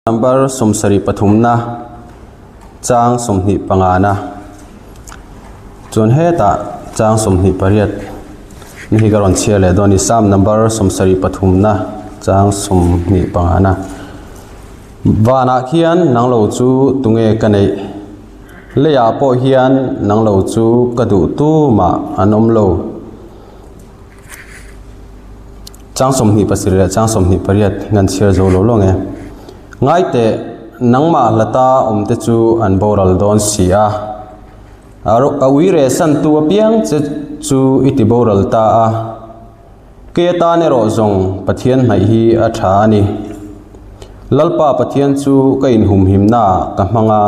Number 73na chang 25na chuan hetah chang 28 ni hi ka rawn chhiar leh dawn a ni Psalm number 73na chang 25na vanah khian nang lo chu tunge ka neih leiah pawh hian nang lo chu ka duh tumah an awm lo. Chang 27 leh chang 28 ngan chhiar zo lo lo nge. Ngai teh, nangmah hlata awmte chu an boral dawn si a. A ui reh santu apiang che chu i ti boral ta a. Kei atan erawh zawng Pathian hnaih hi a tha a ni. Lalpa Pathian chu ka inhumhimnaah ka hmang a,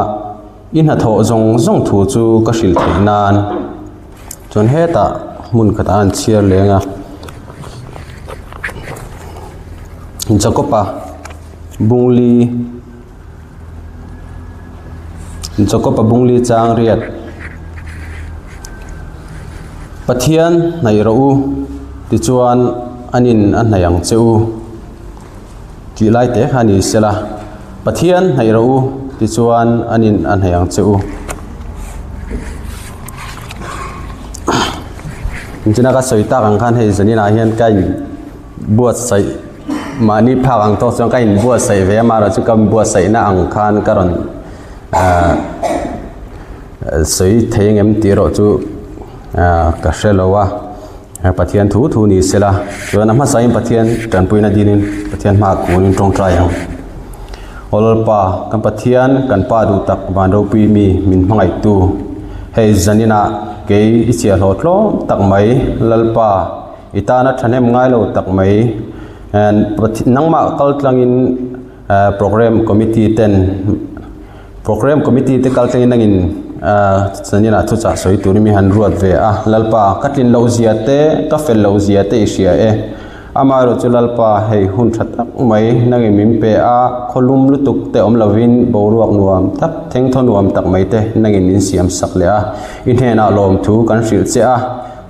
i hnathawh zawng zawng thu chu ka hrilh theih nan. Chuan hetah hmun khatah an chhiar leng a Jacob-a bungli Jacob-a bungli chang riat Pathian hnaih rawh u tichuan an in a hnaih ang che u tih lai te kha a ni sela Pathian hnaih rawh u tichuan an in a hnaih ang che u. China ka sawi tak ang khan hei zaninah hian ka in buatsaih mahni phak ang tawk chuan ka in buatsaih ve a amaherawhchu ka buatsaihna ang khan ka rawn ahh sawi thei ang em tih erawh chu ahh ka hre lo a Pathian thu thu ni sela chuan a hmasain Pathian tanpuina dinin Pathian hmaah kunin tawngtai ang. Aw Lalpa kan Pathian kan Pa duh tak van ropui mi min hmangaihtu hei zaninah kei i chiahhlawh tlawm tak mai Lalpa i tana thahnem ngai lo tak mai nangmah kal tlangin program committee ten program committee te kal tlangin nangin zaninah thuchah sawi turin mi han ruat ve a Lalpa ka tlin loh zia te ka fel loh zia te i hria e. Amaherawh chu Lalpa, hei hun tha tak mai nangin min pe a, khawlum lutuk te awm lovin boruak nuam tak, thengthaw nuam tak mai te nangin min siam sak leh a, i hnenah lawmthu kan hrilh che a.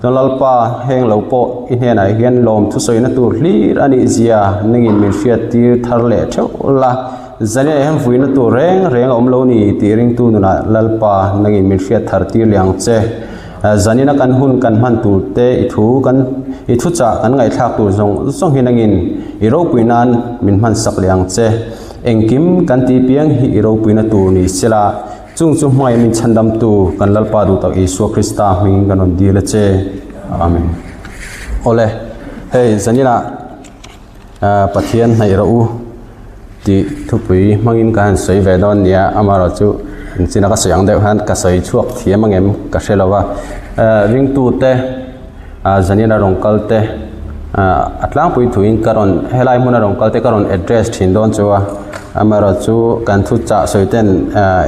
Chuan Lalpa, heng lo pawh i hnenah hian lawmthu sawina tur hlir a nih zia nangin min hriattir thar leh theuh la, zaniah hian vuina tur reng reng a awm lo ni tih ringtu nunah Lalpa nangin min hriat thar tir leh ang che. Zanina kan hun kan hman tur te i thu kan i thuchah kan ngaihthlak tur zawng zawng hi nangin i ropui nan min hman sak leh ang che. Engkim kan tih piang hi i ropuina tur ni sela chung chu hmai min chhandamtu kan Lalpa duh tak Isua Krista hmingin kan rawn dil a che. Amen. Awle, hei zanina Pathian hnaih rawh u tih thupui hmangin ka han sawi ve dawn nia amaherawhchu engchina ka sawi ang deuh hian ka sawi chhuak thiam ang em ka hre lo va ringtute zanina rawn kal te a tlangpui thuin ka rawn helai hmuna rawn kal te ka rawn address thin dawn chu a amaherawhchu kan thu chah sawi ten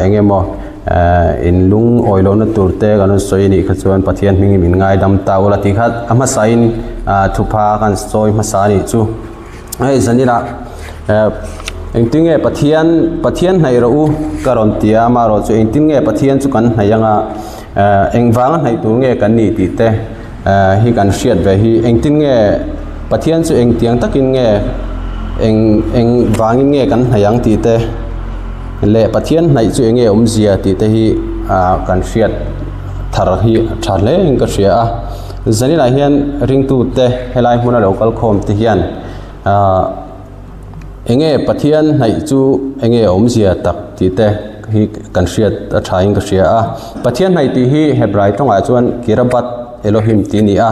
eng emaw In lungawi lohna tur te kan rawn sawi anih kha chuan Pathian hmingin min ngaidam ta ula tih kha a hmasain thupha kan sawi hmasa anih chu. Hei zaninah engtin nge Pathian Pathian hnaih rawh u ka rawn ti a amaherawh chu engtin nge Pathian chu kan hnaih anga engvanga hnaih tur nge kan nih tih te hi kan hriat ve hi engtin nge Pathian chu engtiang takin nge eng eng vangin nge kan hnaih ang tih te leh Pathian hnaih chu enge awmzia tih te hi ah kan hriat thar hi a tha hle in ka hria a zaninah hian ringtu te helai hmuna lo kal khawm te hian ah enge Pathian hnaih chu enge awmzia tak tih te hi kan hriat a tha in ka hria a Pathian hnaih tih hi Hebrai tawngah chuan Kirabat Elohim tih a ni a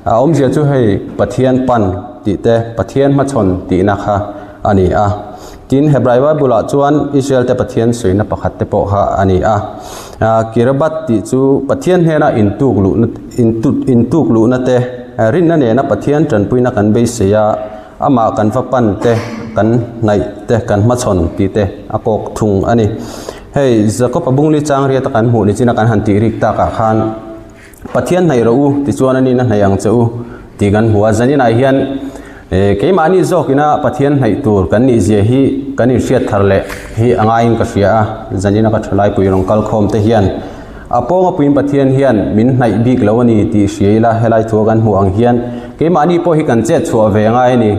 a awmzia chu hei Pathian pan tih te Pathian hmachhawn tihna kha a ni a tin Hebrai Bible ah chuan Israel te Pathian sawina pakhat te pawh kha a ni a Kirabat tih chu Pathian hnena intuk luhna intuk luhna te rinna nena Pathian tanpuina kan beisei a. Amah kan va pan te, kan hnaih te, kan hmachhawn tih te a kawk thung a ni. Hei Jakob-a bungli chang riata kan hmuh nichina kan han tih rik takah khan Pathian hnaih rawh u tichuan a nihna hnaih ang che u tih kan hmu a. Zaninah hian keimahni zawkina Pathian hnaih tur kan nih zia hi kan inhriat thar leh hi a ngaiin ka hria a. Zanina ka thalaipui rawn kal khawm te hian A pawnga puiin Pathian hian min hnaih bik lo a ni tih hria ila helai thua kan hmuh ang hian keimahni pawh hi kan chet chhuah ve ngai a ni.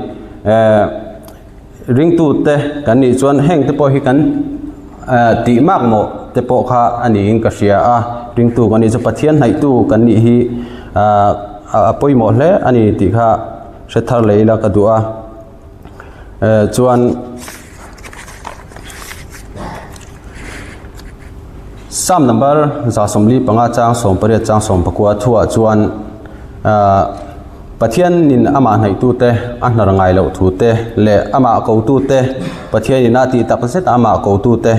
Ringtute kan nih chuan heng te pawh hi kan tih mak mawh te pawh kha a niin ka hria a, ringtu kan nih chu Pathian hnaihtu kan nih hi a pawimawh hle a ni tih kha hre thar leh ila ka duh a. Chuan Psalm number 145 chang 18 chang 19 thuah chuan Pathianin amah hnaihtute a hnar ngai loh thu te leh amah kotute Pathianin a tih tak zet amah kotute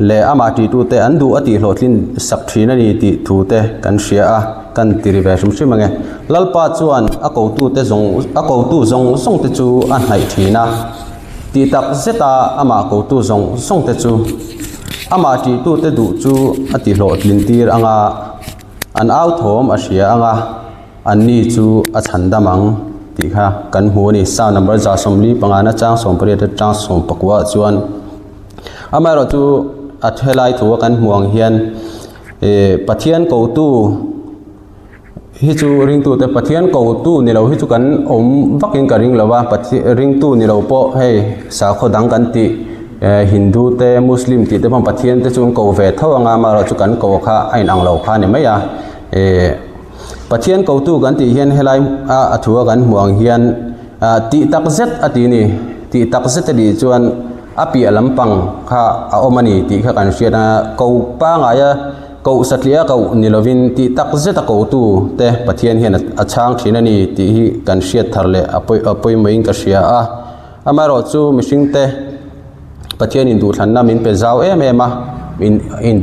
leh amah tihtute an duh a tih hlawhtlin sak thin a ni tih thu te kan hria a, kan ti ri ve hrim hrim ange. Lalpa chuan a kotute zawng a kotu zawng zawng te chu a hnaih thin a, tih tak zeta amah kotu zawng zawng te chu amah tihtute duh chu a ti hlawhtlin tir anga An au thawm a hria ang a, anni chu a chhan dam ang tih kha kan hmu a ni. Psalm number 145 na chang 18 atang 19 ah chuan amaherawh chu a helai thu a kan hmu ang hian eh Pathian kotu hi chu ringtute Pathian kotu ni lo hi chu kan awm vakin ka ring lo va, ringtu ni lo pawh hei sakhaw dang kan tih. Hindu te Muslim tih te pawh Pathian te chu an ko ve tho anga amaherawh chu kan ko kha a inang lo kha a ni mai a eh Pathian kotu kan tih hian helai a a thu a kan hmuh ang hian ah tih tak zet a ti a ni tih tak zet a nih chuan a piah lampang kha a awm a ni tih kha kan hriat a ko pangai a koh satliah a koh ni lovin tih tak zet a kotu te Pathian hian a chhang thin a ni tih hi kan hriat thar leh a pawi a pawimawhin ka hria a. Amaherawh chu mihringte Pathianin duhthlanna min pe zau em em a, in in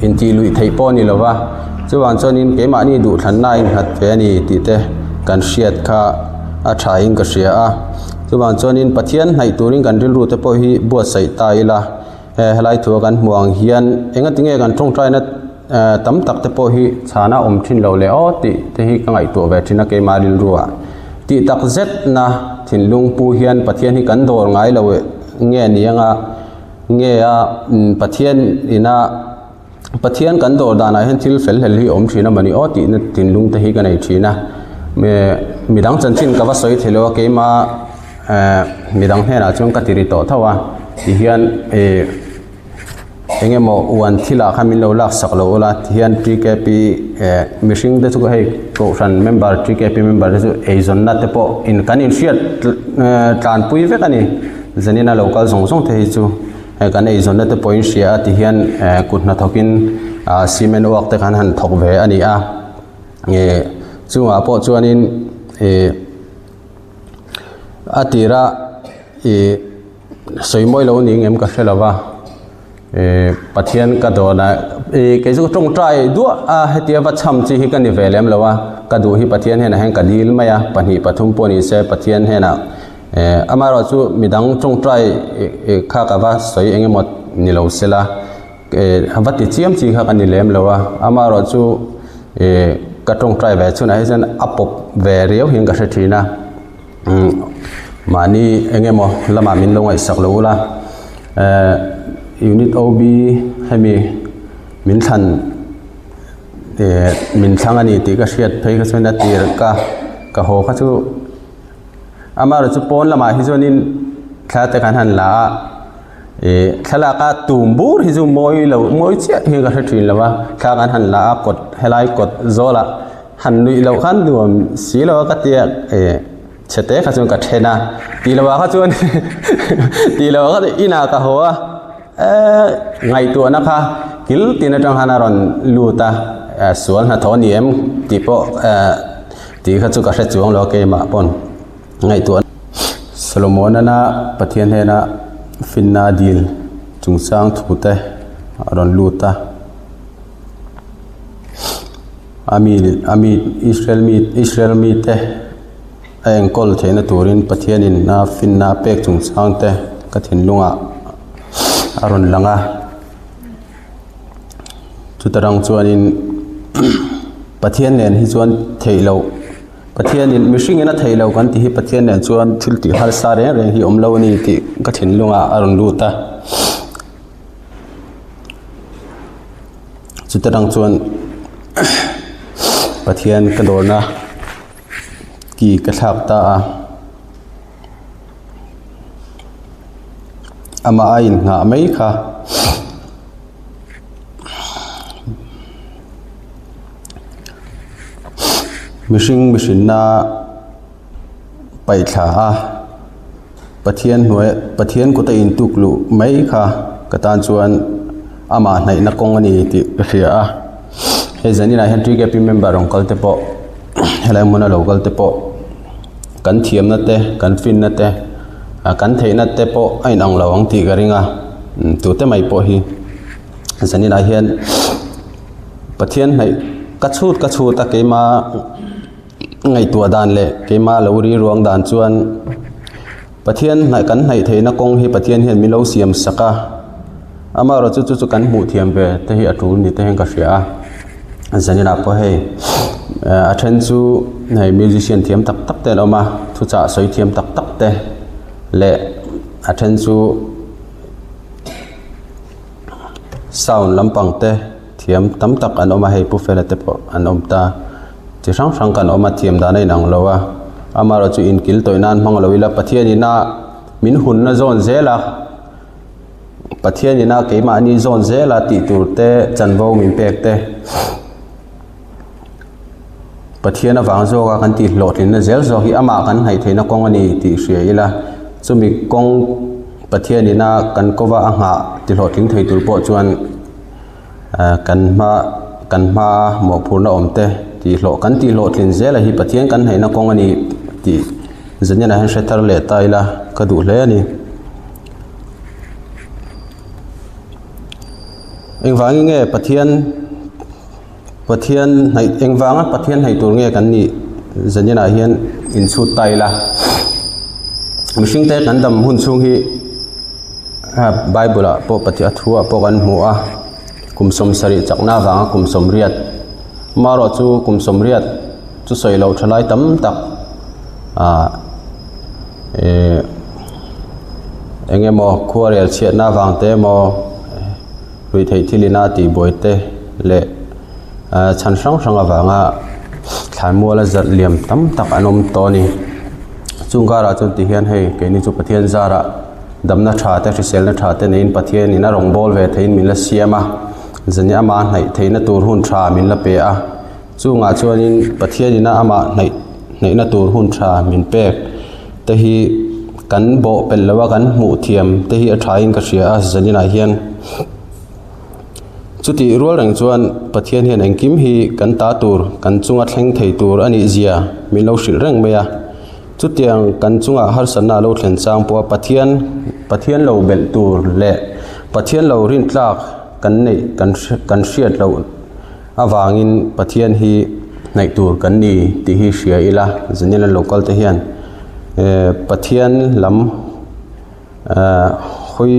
intih luih theih pawh a ni lo va, chuvang chuanin keimahni duhthlanna a innghat ve a ni tih te kan hriat kha a thain ka hria a. Chuvang chuanin Pathian hnaih turin kan rilru te pawh hi buatsaih ta ila, he helai thu a kan hmuh ang hian engatinge kan tawngtaina tam tak te pawh hi chhana awm thin lo leh aw tih te hi ka ngaihtuah ve thin a keimah rilru ah tih tak zet na thinlung pu hian Pathian hi kan dawr ngai lo nge ni anga nge a Pathian ina Pathian kan dawr danah hian thil fel hlel hi awm thin a mawni aw tih na thinlung te hi ka nei thin a midang chanchin ka va sawi thei lo a keimah midang hnenah chuan ka ti ri tawh tho a tihian ih. Eng emaw uan thilah khan min lo lak sak lo ula tihian TKP eh mihring te chu hei kohhran member TKP member te chu eizawnna te pawh in kan inhriat tlanpui vek a ni zanina lo kal zawng zawng te hi chu hei kan eizawnna te pawh in hria a tihian eh kut hnathawkin ah cement work te khan han thawk ve a ni a eh chungah pawh chuanin eh a tira ih. Sawi mawi lo ni ngem ka hre lo va, eh Pathian ka dawn a, eh kei chu ka tawngtai duah a hetia va cham chi hi ka ni ve lem lo a, ka duh hi Pathian hnenah hian ka dil mai a, pahnih pathum pawh ni se Pathian hnenah eh amaherawh chu midang tawngtai kha ka va sawi eng emaw ni lo se la, eh va ti chiam chi kha ka ni lem lo a, amaherawh chu eh ka tawngtai ve chhunah hi chuan a pawp ve riau hian ka hre thin a. Mahni eng emaw lamah min lo ngaihsak lo ula eh unit OB hemi min thlan eh min thlang a ni tih ka hriat phei kha chuan a tir ka ka haw kha chu amaherawh chu pawn lamah hi chuanin thla te kan han la a ih thlalak a tum bur hi chu mawi lo mawi chiah hi ka hre thin lo a thla kan han la a kawt helai kawt zawlah. Han nuih loh khan nuam si lo a ka tia eh chhe te kha chuan ka then a tih loh ah kha chuan tih loh ah kha chuan inah ka haw a eh ngaihtuahna kha kil tin atang khan a rawn lut a eh sual hnathawh a ni em tih pawh eh tih kha chu ka hre chuang lo a keimah pawn ngaihtuah Solomon-ana Pathian hnena finna dil chungchang thu te a rawn lut a. A mi a mi Israel mi Israel mite a enkawl theihna turin Pathianin a finna a pek chungchang te ka thinlungah a rawn lang a chuta rang chuanin Pathian nen hi chuan theih loh Pathianin mihringin a theih loh kan tih hi Pathian nen chuan thil tih harsa reng reng hi awm lo a ni tih ka thinlungah a rawn lut a. Chuta tang chuan Pathian ka dawrna ki ka thlak ta a. Amah a innghah mai kha. Mihring mihrinna paihthla a Pathian hnuai Pathian kut a intuk luh mai kha ka tan chuan amah hnaihna kawng a ni tih ka hria a. Hei zaninah hian TKP member rawn kal te pawh helai hmuna lo kal te pawh kan thiamna te kan finna te kan theihna te pawh a inang lo ang tih ka ring a tute mai pawh hi zaninah hian Pathian hnaih ka chhut ka chhut a keima ngaihtuah dan leh keima lo ri ruang dan chuan Pathian hnaih kan hnaih theihna kawng hi Pathian hian min lo siam sak a amaherawh chu chu chu kan hmuh thiam ve te hi a tul ni te hian ka hria a zaninah pawh hei a then chu hei musician thiam tak tak te an awm a thuchah sawi thiam tak tak te leh a then chu sound lampang te thiam tam tak an awm a hei pu fela te pawh an awm ta chi hrang hrang kan awm a thiam dan a inang lo a amaherawh chu inkil tawih nan hmang lo ila Pathian ina min hunna zawn zel a Pathian ina keimahni zawn zel a tih tur te chanvo min pek te Pathian avang zawka kan tih hlawhtlinna zel zawk hi amah kan hnaih theihna kawng a ni tih hria ila chumi kawng Pathian ina kan kova a nghah ti hlawhtling thei tur pawh chuan ah kan hma kan hma mawhphurhna awm te tih hlawh kan tih hlawhtlin zel a hi Pathian kan hnaihna kawng a ni tih zanina hian hre thar leh ta ila ka duh hle a ni. Engvangin nge Pathian Pathian hnaih engvanga Pathian hnaih tur nge kan nih zaninah hian inchhut ta ila mihring te kan dam hun chhung hi Bible ah pawh Pathian a thu ah pawh kan hmu a kum sawmsarih chakna avanga kum sawmriat amaherawh chu kum sawmriat chu sawi loh tha lai tam tak ah eh eng emaw khuarel chhiatna avang te emaw ruihtheih thil ina tihbuai te leh ah chhan hrang hrang avanga thlanmuala zalh liam tam tak an awm tawh a ni chung karah chuan ti hian hei keini chu Pathian zarah damna tha te hriselna tha te neiin Pathian in a rawn bawl ve theiin min la siam a zan hi ama hnaih theihna tur hun tha min la pe a. Chungah chuanin Pathianina amah hnaih hnaihna tur hun tha min pek te hi kan bawh pelh lo a kan hmuh thiam te hi a thain ka hria a zaninah hian chutih rual reng chuan Pathian hian engkim hi kan ta tur kan chunga thleng thei tur a nih zia min lo hrilh reng mai a chutiang kan chungah harsatna a lo thlen chang pawh a Pathian Pathian lo belh tur leh Pathian lo rintlak kan neih kan kan hriat loh. Avangin Pathian hi hnaih tur kan ni tih hi hria ila Zanila local te hian eh Pathian lam eh hawi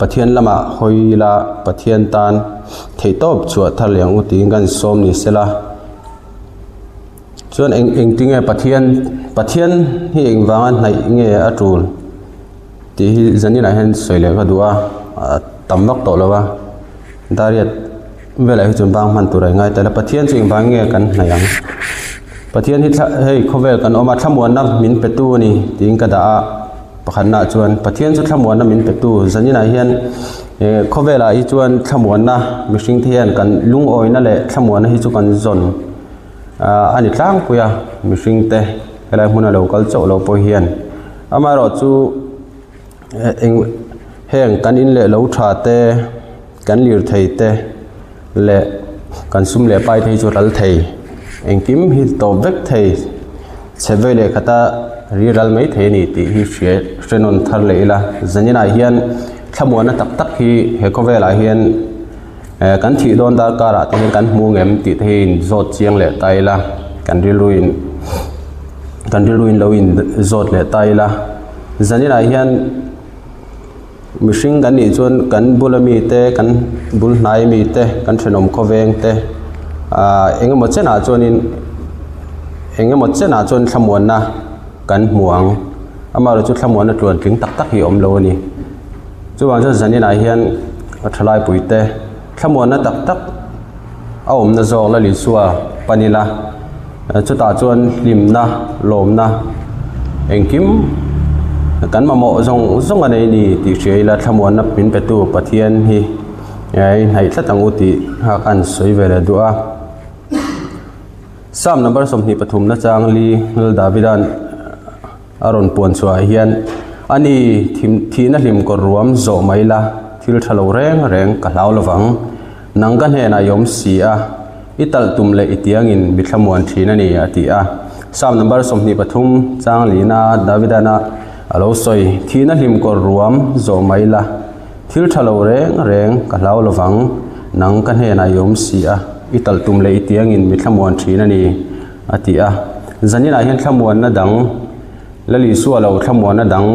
Pathian lamah hawi ila Pathian tan theihtawp chhuah thar leh ang u tiin kan sawm ni sela chuan eng engtinge Pathian Pathian hi engvanga hnaih nge a tul tih hi zaninah hian sawi leh ka duh a tam vak tawh lo a. Dariat velah hi chuan bang hman tur a ingai tel a Pathian chu engvang nge kan hnaih ang Pathian hi thla hei khawvel kan awm a thlamuanna min pe tu a ni tiin ka dah a pakhatnaah chuan Pathian chu thlamuanna min pe tu zaninah hian eh khawvelah hi chuan thlamuanna mihring te hian kan lungawina leh thlamuanna hi chu kan zawn ah a ni tlangpui a mihring te helai hmuna lo kal chauh lo pawh hian amaherawhchu. Eng heng kan in leh lo tha te kan lirthei te leh kan sum leh pai te hi chu ral thei engkim hi tawp vek thei chhe vei leh khata ri ral mai thei a ni tih hi hria hre nawn thar leh ila zaninah hian thlamuanna tak tak hi he khawvelah hian eh kan thih dawn darkar ah te hian kan hmu ngem tih te hi in zawt chiang leh ta ila kan rilru in kan rilru in lo in zawt leh ta ila. Zaninah hian mihring kan nih chuan kan bula mite kan bul hnai mite kan thenawm khawveng te ahh engemaw chenah chuanin engemaw chenah chuan thlamuanna kan hmu ang amaherawhchu thlamuanna tluan tling tak tak hi a awm lo a ni chuvang chuan zaninah hian a thalai pui te thlamuanna tak tak a awmna zawk la Isua pan ila chutah chuan hlimna lawmna engkim. Kan mamawh zawng zawng a nei ni tih hria ila thlamuanna min petu Pathian hi i hnaih tlat ang u tih kha kan sawi ve leh duh a. Psalm number 23 na chang li Lal Davida'n a rawn puan chhuah ah hian a ni thihna hlim kawr ruam zawh mai la thil tha lo reng reng ka hlau lovang nang ka hnenah i awm si a i talh tum leh i tiangin mi thlamuan thin a ni a ti a Psalm number 23 chang lina Davidana a lo sawi thihna hlim kawr ruam zawh mai la thil tha lo reng reng ka hlau lovang nang ka hnenah i awm si a i talh tum leh i tiangin mi thlamuan thin a ni a ti a. Zaninah hian thlamuanna dang, Lal Isua lo thlamuanna dang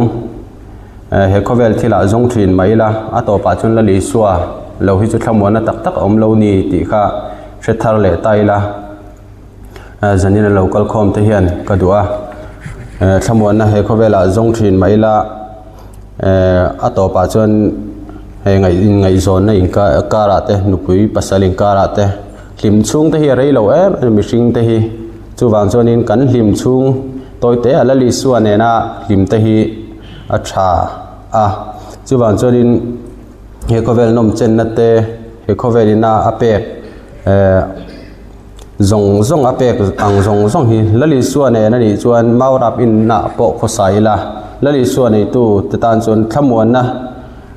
he khawvel thilah zawng thin mah ila, a tawpah chuan Lal Isua lo hi chu thlamuanna tak tak a awm lo ni tih kha hre thar leh ta ila. Zanin a lo kal khawm te hian ka duh a, thlamuanna he khawvelah zawng thin mah ila a tawpah chuan hei ngaihzawnna inkarah te nupui pasal inkarah te Hlim chhung te hi a rei lo em em mihring te hi chuvang chuanin kan hlim chhung tawi te a Lal Isua nena hlim te hi a tha a chuvang chuanin he khawvel nawm chenna te he khawvel ina a pek eh zawng zawng a pek ang zawng zawng hi Lal Isua nen a nih chuan mau rap inah pawh khawsa ila Lal Isua neitu te tan chuan thlamuanna.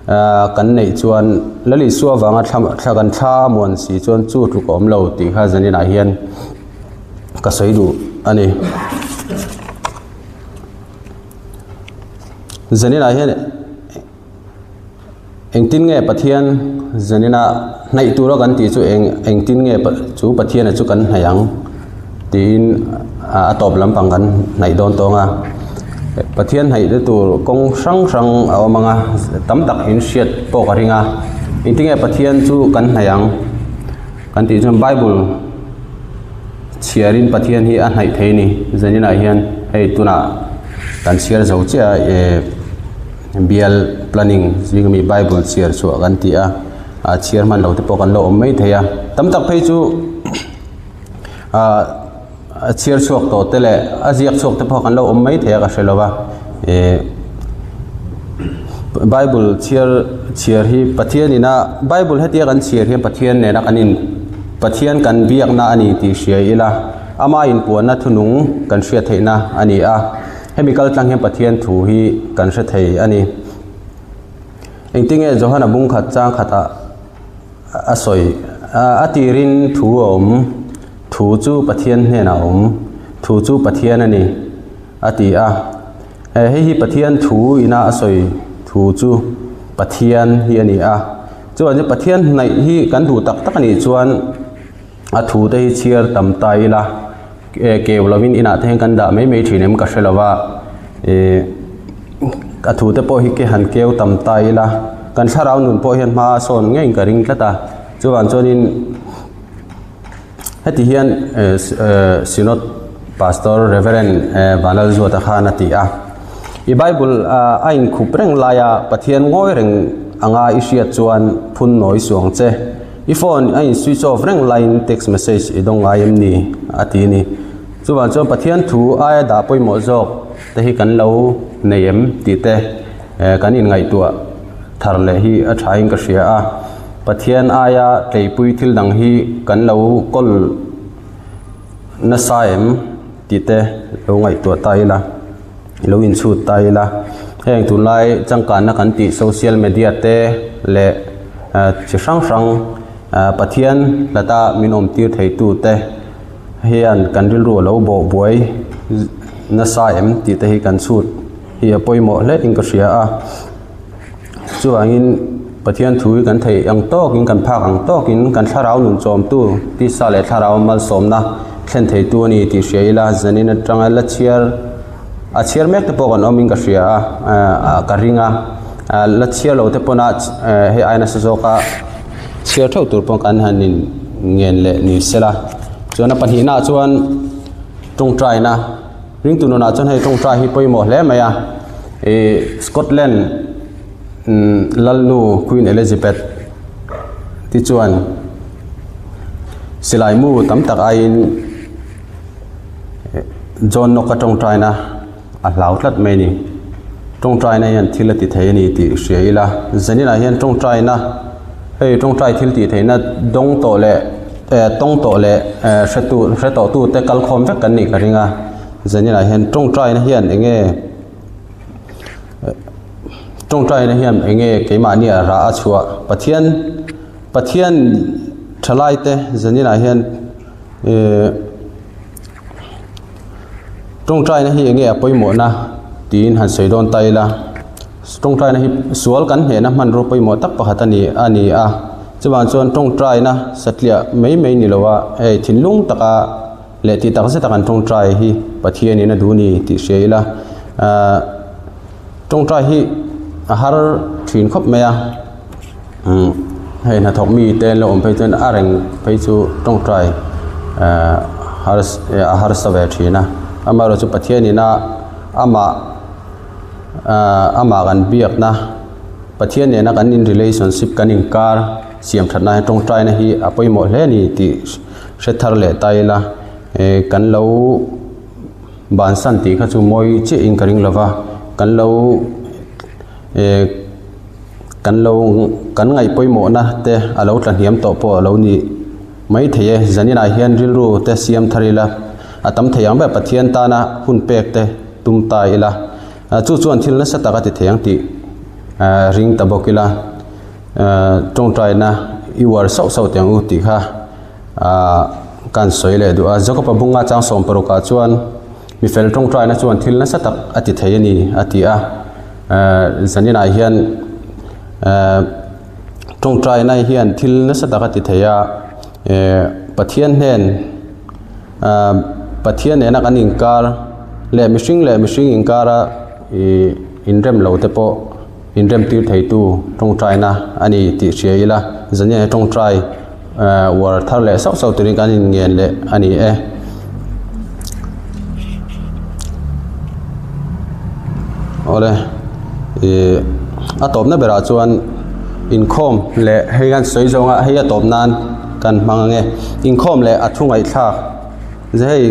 Ahh kan neih chuan Lal Isua avanga thla thla kan thla a muan si chuan chu tluk a awm lo tih kha zaninah hian ka sawi duh a ni. Zaninah hian engtin nge Pathian zanina hnaih tura kan tih chu eng engtin nge chu Pathiana chu kan hnaih ang tiin a tawp lampang kan hnaih dawn tawng a. Pathian hnaih te tur kawng hrang hrang a awm ang a, tam tak in hriat pawh ka ring a, engtinge Pathian chu kan hnaih ang kan tih chuan Bible chhiarin Pathian hi a hnaih thei a ni, zaninah hian hei tunah kan chhiar zo chiah a eh bial planning zing ami Bible chhiar chhuah kan ti a, ah chhiar hman lo te pawh kan lo awm mai thei a, tam tak phei chu ah. A chhiar chhuak tawh te leh a ziak chhuak te pawh kan lo awm mai thei a ka hre lo va eh bible chhiar chhiar hi Pathian ina bible hetia kan chhiar hian Pathian nena kan in Pathian kan biakna a ni tih hria ila ama inpuanna thunung kan hriat theihna a ni a hemi kal tlang hian Pathian thu hi kan hre thei a ni engtinge Johana bung khat chang khatah A sawi a tirin thu a awm, thu chu Pathian hnenah a awm, thu chu Pathian a ni, a ti a. Hei hi Pathian thu ina a sawi thu chu Pathian hi a ni a. Chuan chu Pathian hnaih hi kan duh tak tak a nih chuan a thu te hi chhiar tam ta ila, keu lovin inah te hian kan dah mai mai thin em ka hre lo va, ih a thu te pawh hi ke han keu tam ta ila kan thlarau nun pawh hian hma a sawn ngeiin ka ring tlat a chuvang chuanin heti hian eh synod pastor reverend Vanlalzuata khan a ti a i bible a inkhup reng laia Pathian ngawi reng anga i hriat chuan phun nawi suang che. I phone a in switch off reng laiin text message i dawng ngai em ni? a ti a ni. Chuvang chuan Pathian thu aia dah pawimawh zawk te hi kan lo nei em tih te kan inngaihtuah thar leh hi a thain ka hria a. Pathian aia tleipui thil dang hi kan lo kawl nasa em tih te lo ngaihtuah ta ila, lo inchhut ta ila. Heng tunlai changkanna kan tih social media te leh chi hrang hrang Pathian hlata min awm tir thei tu te hian kan rilru a lo bawh buai nasa em tih te hi kan chhut hi a pawimawh hle in ka hria a chuvangin Pathian thu hi kan theih ang tawkin kan phak ang tawkin kan thlarau nun chawmtu tisa leh thlarau malsawmna thlen thei tu a ni tih hria ila zanin atanga la chhiar a chhiar mek te pawh kan awmin ka hria a ka ring a la chhiar lo te pawn a hei ai nasa zawk a chhiar theuh tur pawh kan han in ngen leh ni sela chuan a pahnihna ah chuan tawngtaina ringtu nunah chuan hei tawngtai hi pawimawh hle mai a ih Scotland Lalnu Queen Elizabeth te chuan silai mu tam tak aiin John Knox-a tawngtaina a hlau tlat mai a ni. Tawngtaina hian thil a ti thei a ni tih hria ila, zaninah hian tawngtaina hei tawngtai thil tih theihna dawng tawh leh eh tawng tawh leh eh hretu hre tawh tute kal khawm vek kan nih ka ring a, zaninah hian tawngtaina hian eng nge tawngtaina hian eng nge keimahni ah rah a chhuah Pathian Pathian thalai te zaninah hian eh. Tawngtaina hi enge a pawimawhna tiin han sawi dawn ta ila, tawngtaina hi sual kan hnehna hmanrua pawimawh tak pakhat a ni a ni a, chuvang chuan tawngtaina satliah mai mai ni loa hei thinlung taka leh tih tak zeta kan tawngtai hi Pathianin a duh a ni tih hria ila, ahh tawngtai hi a har thin khawp mai a. Umm hei hnathawk mi te an lo awm phei chuan a reng phei chu tawngtai ehh a harsa ve thin a amaherawhchu chu Pathian ina amah ahh amah kan biakna Pathian nena kan in relationship kan inkar siam that nan hian tawngtaina hi a pawimawh hle a ni tih hre thar leh ta ila eh kan lo bansan tih kha chu mawi chiah in ka ring lova kan lo eh. Kan lo kan ngaih pawimawhna te a lo tla hniam tawh pawh a lo ni mai thei e. Zaninah hian rilru te siam thar ila, a tam thei ang ber Pathian tana hun pek te tum ta ila, chu chuan thil nasa tak a ti thei ang tih ring ta bawk ila, tawngtaina i uar sauh sauh teh ang u tih kha kan sawi leh duh a. Jakob-a bunga chang sawmparukah chuan mifel tawngtaina chuan thil nasa tak a ti thei a ni a ti a. Ehh zaninah hian ehh tawngtaina hian thil nasa tak a ti thei a ehh Pathian hnen ahh Pathian nena kan inkar leh mihring leh mihring inkara ihh inrem lo te pawh inrem tir theitu tawngtaina a ni tih hria ila zanin ah tawngtai ehh uar thar leh sauh sauh turin kan inngen leh a ni e. Awle ih a tawpna berah chuan inkhawm leh hei kan sawi zawng a hei a tawp nan kan hmang ang e inkhawm leh a thu ngaihthlak ze hei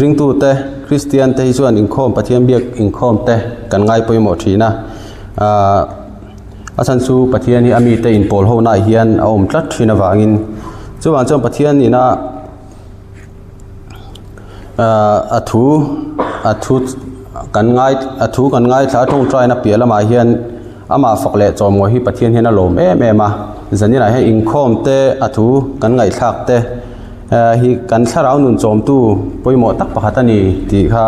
ringtute Kristian te hi chuan inkhawm Pathian biak inkhawm te kan ngai pawimawh thin a ahh a chhan chu Pathian hi a mite inpawl ho naah hian a awm tlat thin avangin chuvang chuan Pathian ina. Ahh a thu a thu kan ngai a thu kan ngaithla a tawngtaina piah lamah hian amah fak leh chawmawih hi Pathian hian a lawm em em a zaninah hian inkhawm te a thu kan ngaihthlak te ah hi kan thlarau nun chawmtu pawimawh tak pakhat a ni tih kha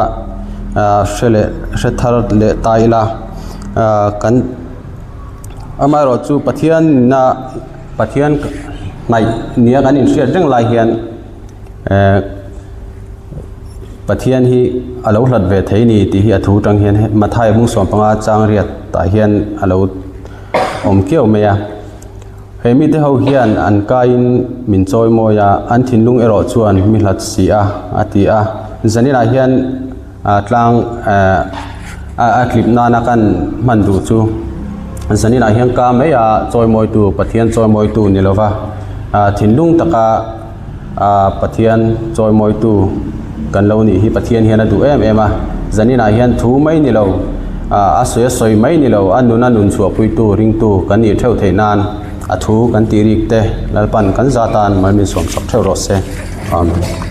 ah hre leh hre thar leh ta ila ah kan amaherawh chu Pathian ina Pathian hnaih nia kan inhriat reng lai hian eh Pathian hi a lo hlat ve thei ni tih hi a thu tang hian Matthai bung sawm panga chang riat tah hian a lo awm kiau mai a. He mite ho hian an kaiin min chawi mawi a, an thinlung erawh chuan mi hlat si a a ti a. Zaninah hian a tlang eh a tlip nana kan hman duh chu zaninah hian ka mai a chawimawitu Pathian chawimawitu ni lova ah thinlung taka ah Pathian chawimawitu kan lo nih hi Pathian hian a duh em em a zaninah hian thu mai ni lo ah a sawi a sawi mai ni lo a nun a nun chhuahpuitu ringtu kan nih theuh theih nan a thu kan tih rik te Lalpan kan zatan mal min sawmsak theuh rawh se Amen.